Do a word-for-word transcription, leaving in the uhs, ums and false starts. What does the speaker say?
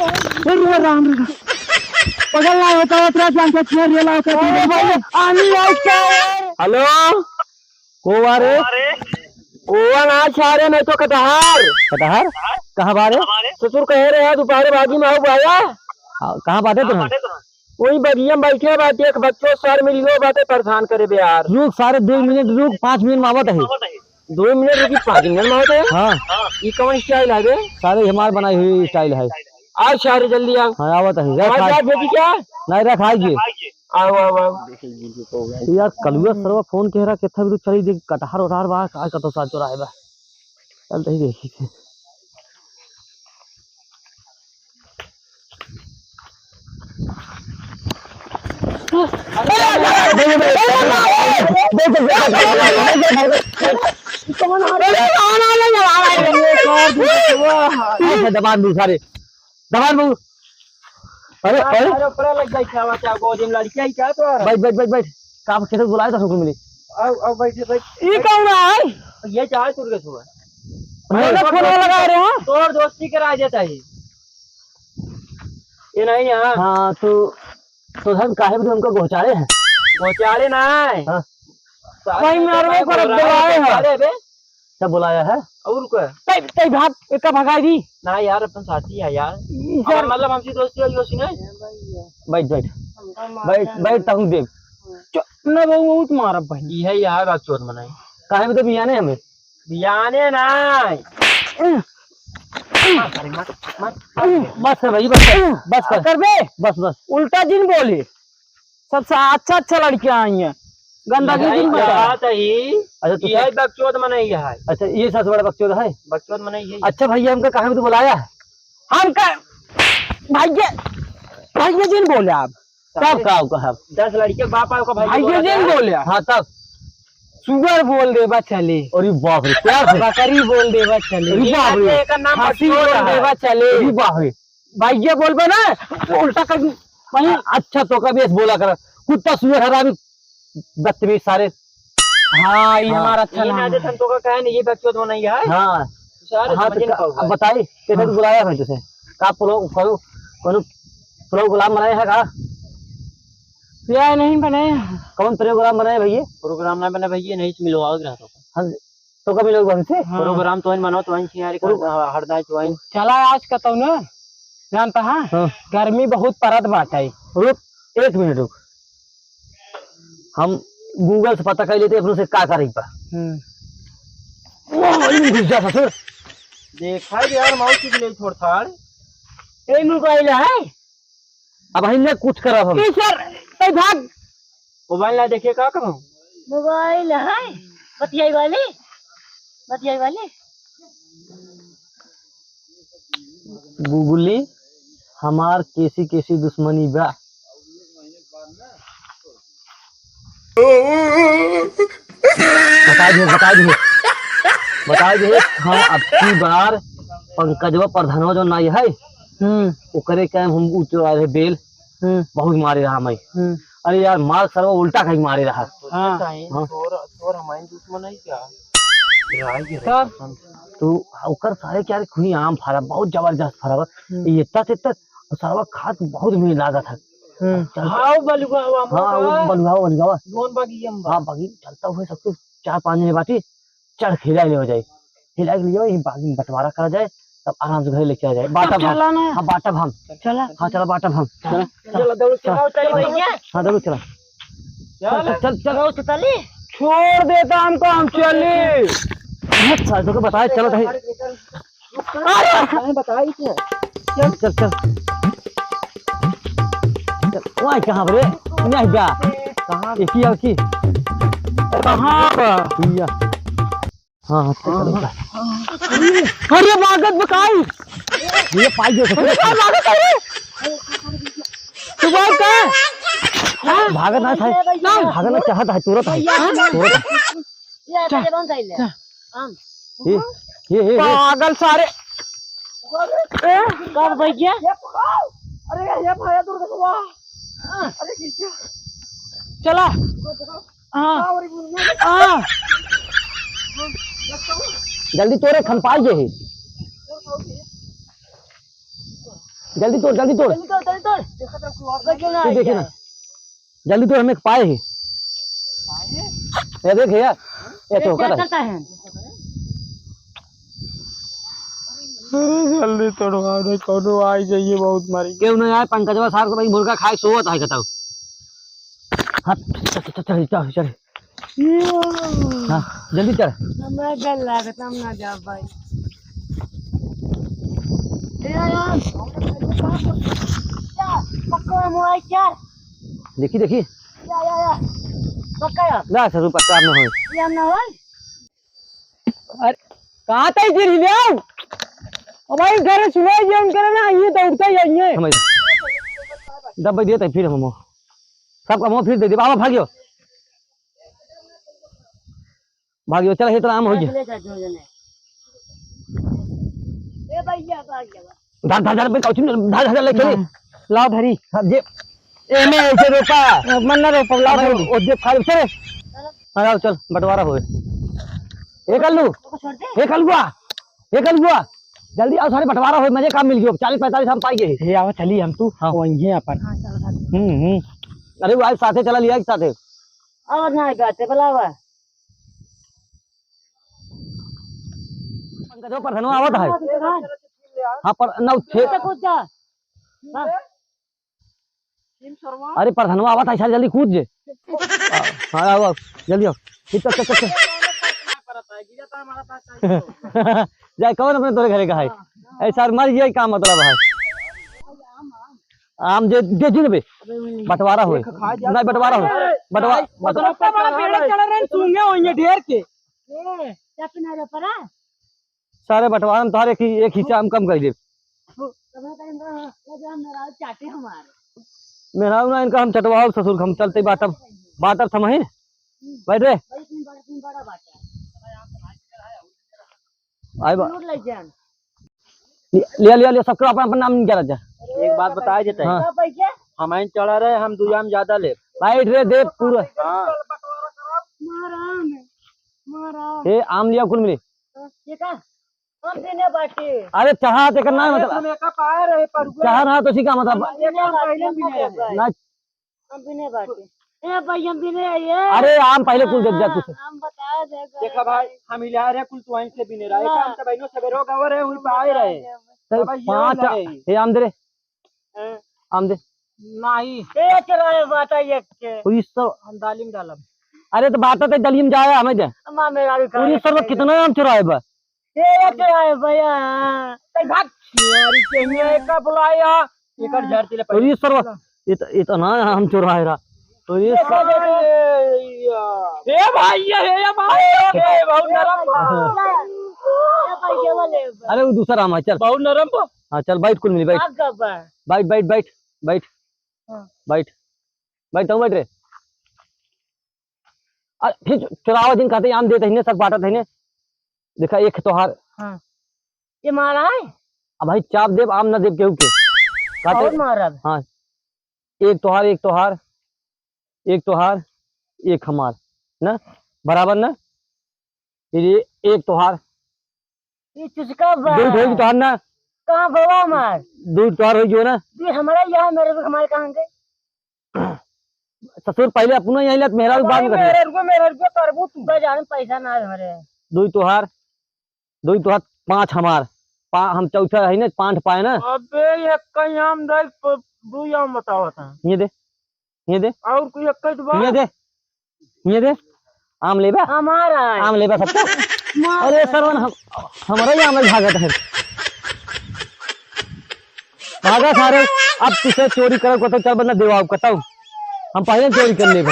अरे राम रे। पगल ना होता, उतरा जान के छेड़ रेला होता। अरे भाई, आनी लाइट क्या है? हेलो, को बारे? ओवन आ छारे नहीं तो कटहर। कटहर? कहाँ बारे? ससुर कहे रहे हैं, दोपहरे बाजी में आओ बाया। हाँ, कहाँ बाटे तुम? वही बगिया में बैठे बाटे, एक बच्चो सार मिलियो बाटे, परेशान करे बे यार। रुक सारे, दो मिनट रुक, पाँच मिनट में आवत है। दो मिनट रुकी, पाँच मिनट में आवत है। हाँ। ई कौन स्टाइल है बे? सारे हमार बनाई हुई स्टाइल है। आओ सारे जल्दी आओ। हाँ, आवत है। रख हमारे आज। साथ भेजी क्या? नहीं, रख आइए। आओ, आओ, आओ। यार, कलुआ सरवा फोन कह रहा, कितना भी तू चली देख, कटहर उटहर बा, का कतो साथ चोरा है बा। चल, तही देखी थे। दबान दू सारे, दबान दू। अरे, अरे, अरे, ऊपर लग जाए, क्या बात है, गोदी में लड़कियाँ ही क्या तो? बैठ, बैठ, बैठ, बैठ। का खेत बुलाए तो हमको मिली। आओ, आओ, बैठ, बैठ। ई कौन है? ये चाय तुर के छुआ। अरे, अरे, फोन लगा रहे हैं। तोर दोस्ती करा देता है। ये नहीं यहाँ। हाँ, तो, तो हम काहे भी हमको गोचारे हैं? गोचारे ना है। हाँ। सारे भाई, में मारो तो कर बोला बुलाए हैं। अरे बे। क्या बुलाया है? और क्या? तै, तै भाग, एका भगाई दी। ना यार, अपन साथी है यार। ई सर। हमार मतलब हमसे दोस्ती वाली दोस्ती नहीं। बैठ, बैठ। बैठ, बैठ, तहूँ देख। चुप, ना बहू, बहुत मारब बहिन। ई है यार, बात चोत मनाई। काहे में तो बियाने हमें। बियाने ना। बस कर भाई, बस कर, बस कर। करबे? बस, बस। उल्टा जिन बोली। सबसे अच्छा, अच्छा लड़कियां आई हैं, गंदगी यही दिन में। बात है ही। अच्छा, तो यही बकचोद मनई है। अच्छा, ये सबसे बड़ा बकचोद है? बकचोद मनई है। अच्छा भैया, हमका काहे में तो बुलाया है? हमका, भैया, भैया जिन बोले आप। तब का, का है? दस लड़के के बाप आए, ओका भैया भैया बोला जिन था। बोले। हाँ, तब? सुअर बोल देबा चले। अरे बाप रे, प्यार से? बकरी बोल देबा चले। अरे बाप रे। एकर नाम खसी बकचोद बोल है। देबा चले। अरे बाप रे। भैया बोलबे ना, उल्टा कर वही। अच्छा, तो कभी ऐसे बोला कर, कुत्ता, सुअर, हरामी, बदतमीज सारे। हाँ, ये हाँ। हमारा अच्छा ये नाम ना है। देथन तो का कहे नहीं, ये बकचोद मनई है। हाँ। सारे हाँ, समझ तो नहीं का, पाऊंगा। अब बताई, कैसे हाँ। बुलाया है तुझे? का पुलाव, कौनो, कौनो पुलाव गुलाम बनाए है का? प्याज नहीं बनाए। कौन प्रोग्राम बनाए भैया? प्रोग्राम ना बना भैया, नहीं तो मिलवाओ ग्राहकों को। हाँ, तो कभी लोग हमसे? हाँ। प्रोग्राम तो इन मनो, तो इन सिंगारी कर, प्रो- हाँ, हरदाई तो इन। चला आज का तो ना, जानता है? हाँ। गर्मी बहुत परत बाटे। रुक, एक मिनट रुक। हम Google से पता कर लेते अपनों से का करे बा। हम्म। वाह, भाई, घुस जा ससुर। देखा यार, माउस की ले छोड़ थाड़। ए मोबाइल है? अब हम ना कुछ करब हम। ए सर, ए भाग। मोबाइल ना देखे का करूं? मोबाइल है? बतियाई वाली? बतियाई वाली? गुगली, हमार केसी केसी दुश्मनी बा। बता दिए, बता दिए, बता दिए। हम अब की बार पंकजवा प्रधानवा जो नाई है, हम्म। ओकरे के हम उतरा रहे बेल, हम्म। बहुत मारे रहा मैं। हम्म। अरे यार, मार सरवा उल्टा कहीं मारे रहा। हाँ। हाँ। तोर, तोर हमारी दुश्मन है क्या? राय के तब? कसम। तो ओकर सारे क्या रे, खुली आम फरा, बहुत जबरदस्त फरा बा। हम्म। ये इतना से इतना, सरवा खात बहुत में लागत है। हम्म। चल। हाँ, वो बलुआ हुआ हाँ, वो मोटा। बलुआ, बलुआ। लोन बागी हम बा। हाँ, बागी चलता हुए सबके चार पाँच जने बाटी, चढ़ के हिला ले हो जाए। हिला के ले जाओ, यही बागी में बंटवारा करा जाए, तब आराम से घरे लेके आ जाए। बांटब हम। चला ना। हाँ, बांटब हम। चला। हाँ, चला, बांटब हम। चला। चला, दौड़ चला। चला, चला, भैया। हाँ, दौड़ चला। चल, चल, चल, चल। दौड़ चली। छोड़ देता हमको, हम चली। अच्छा, तो बताए, चलो, भाई। अरे! मैंने बताई क्या? चल, चल, चल। चल, वाह, कहाँ रे? नहीं बा। कहाँ? एक ही और की। कहाँ बा? भैया। हाँ, हाँ, चल, चल, चल। अरे, भागत बकाई। ये पाई गयो, अरे, क्या भागत है रे? तू भाग का? हाँ? भागत ना था। ना। भागत ना चाहत है, तुरंत है। हाँ? तुरंत है। ये चल, चल। हम। ये, ये, ये, ये। पागल सारे। ए, का भैया? ये पकड़ो। अरे, ये भाया दूर देखो, वाह। अरे, खींचो। चला। हाँ। हाँ। जल्दी तोरे खन पाई जे है। जल्दी तोड़, जल्दी तोड़। जल्दी तोड़, जल्दी तोड़। देखा तो कोई और तू देखे ना। जल्दी तोड़, हम एक पाए ही। पाए? ये देख यार, ये ये तो क्या होता है। करता है? अरे जल्दी तोड़वा दे, कौनो आई जाइए, बहुत मारी। केहू नहीं आए, पंकजवा सार को भाई मुर्गा खाए सोवत है, बताओ। हाँ, चल, चल, चल, चल, चल। हाँ, जल्दी चढ़। हमरा डर लागत, हम ना जाब भाई। ए यार, पक्का मोबाइल चार। देखी, देखी। या, या, या। पक्का यार। ना, ससुर, पक्का ना होए। ये हम ना होए। अरे, कहाँ तई गिर ले आओ? अब भाई, घर सुनाई जे उनके ना, ये दौड़ते ही आइए। हम दब दे तई फिर हम। सब काम फिर दे दे। बाबा, भागियो। भागियो, चल, इतना आम हो गया। ले जा, दो जने। ए भैया, भाग जा। धर, धर, धर, बे, काउची में, धर, धर, ले, चल। लाओ, धरी। हाँ, जे, ए, में ऐसे रोपा। मन ना रोपा, लाओ, भाई, धरी। ओ, जे, खा, चल। हाँ, आओ, चल, बंटवारा होए। ए, कल्लू। छोड़ दे। ए, कलुआ। ए, कलुआ। जल्दी आओ, सारे बंटवारा होए, मजे काम मिल गयो। चालीस पैंतालीस हम पाई गए। हे, आओ, चली हम तू। हाँ। वहीं है अपन। हाँ, चल, चल। हम्म, हम्म। अरे, वो आज साथे चला लिया एक साथे। और ना जाते, बुलावा। पंकजो प्रधानो आवत है। हाँ, पर ना उठे। तो कुछ जा। हाँ। अरे, प्रधानो आवत है, सारे जल्दी कूद जे। हाँ, आओ, आओ, जल्दी आओ। चल, चल, चल, चल। जाए, कौन अपने तोरे घरे का है? ऐसा मर गया, का मतलब है? आम जे, जे जिन बे, बंटवारा होए। नहीं, बंटवारा होए। बंटवा-, बंटवा-, इतना बड़ा पेड़ चढ़ रहे हैं, सूंघे होइए ढेर के। ए, क्या पिना रे परा? सारे बंटवारा में तोहरे एक ही, एक हिस्सा हम कम कर देब। चाटे हमारे। मेहरारू ना इनका हम चटवाओ ससुर, हम चलते बाटब, बाटब थमही। बैठ रे। बड़ा, बड़ा बाटा। आए बा। नोट ले जान। लिया, लिया, लिया, लिया, सबके अपन, अपन नाम निकाला जा। एक बात बताए देते हैं। हाँ। का पैसे? हम आइन चढ़ा रहे, हम दू आम ज्यादा ले। बैठ रे, दे पूरा। हाँ। माराम, माराम। ए, आम लिया, कुल मिले। ये का? हम भी ने बाटी। अरे, चढ़ा, तेकर ना अरे, मतलब। हम एका पाए रहे, पर चढ़ा ना, तो इसी का मतलब। हम भी ने बाटी, हम भी ने बाटी। ना, हम भी नहीं बाटे। ए भाई, हम भी नहीं आइए। अरे, आम पहिले कुल देख जा तू से। हम बता दे, देखा भाई, हम ही ले आ रहे कुल, तू वहीं से भी नहीं रहा। हाँ। एक आम तो बहनों सवेरो गवर है, वहीं पे आए रहे। चल, अब ये पाँच ले आ-, रहे। ए, आम दे रे। हैं? आम दे। नहीं। ए, चला रे, बाटा ये के। ओ, ई सब। हम दालिम डालब। अरे, तो बाटा ते दालिम जाए, हमें दे। माँ मेरा भी पूरी खाए। सर्व कितना आम चुराए बा? ए, ये क्या है भैया? ए, भाग। यार, ये का बुलाया? एकर झाड़ तिले तो पहले। ये सर्व, इत-, इतना हम चुराए रहा। तो ये ये सर्व का देखो। ए भाई, ये, ये भाई, ये बहुत नरम बा। ये भाई, ये वाले बा। अरे, वो दूसरा आम है, चल। बहुत नरम बा। हाँ, चल, बैठ, कुल मिली, बैठ। भाग गबा। बैठ, बैठ, बैठ, बैठ। हाँ। बैठ। बैठ, तू बैठ रे। आ, फिर चुरावा दिन कहते आम देते ही ने, सब बांटत ही ने। देखा, एक तोहार। हाँ। ये मारा है? अब भाई, चाप देब, आम ना देब केहू के। कहते और मारब। हाँ। एक तोहार, एक तोहार, एक तोहार, एक हमार। ना? बराबर ना? फिर ये एक तोहार। ये चुचका बा। दो ठो तोहार ना। कहाँ बाबा हमार? दो तोहार हो गयो ना। ये हमारा यहाँ, मेरे को हमारे कहाँ गए? ससुर, पहले अपना यहीं लेत, मेहरारू बाद में करिए। मेहरारू को, मेहरारू को करबू तू। बस जाने पैसा ना है हमारे। दुई तोहार, दुई तोहार, पाँच हमार। पा-, हम चौथा है ना, पाँच पाए ना। अबे, ये कहीं आम दे, प-, दुई आम बतावत है। ये दे, ये दे। और कोई एक कट बा? ये दे, ये दे। आम लेबा? हमारा है। आम लेबा सबका? मार। अरे सरवन, हम, हमारा ही आम भागत है। भागा सारे, अब तुझसे चोरी करब कतौ, चल बंदा देवाब कतौ। हम पहले चोरी कर लेबे।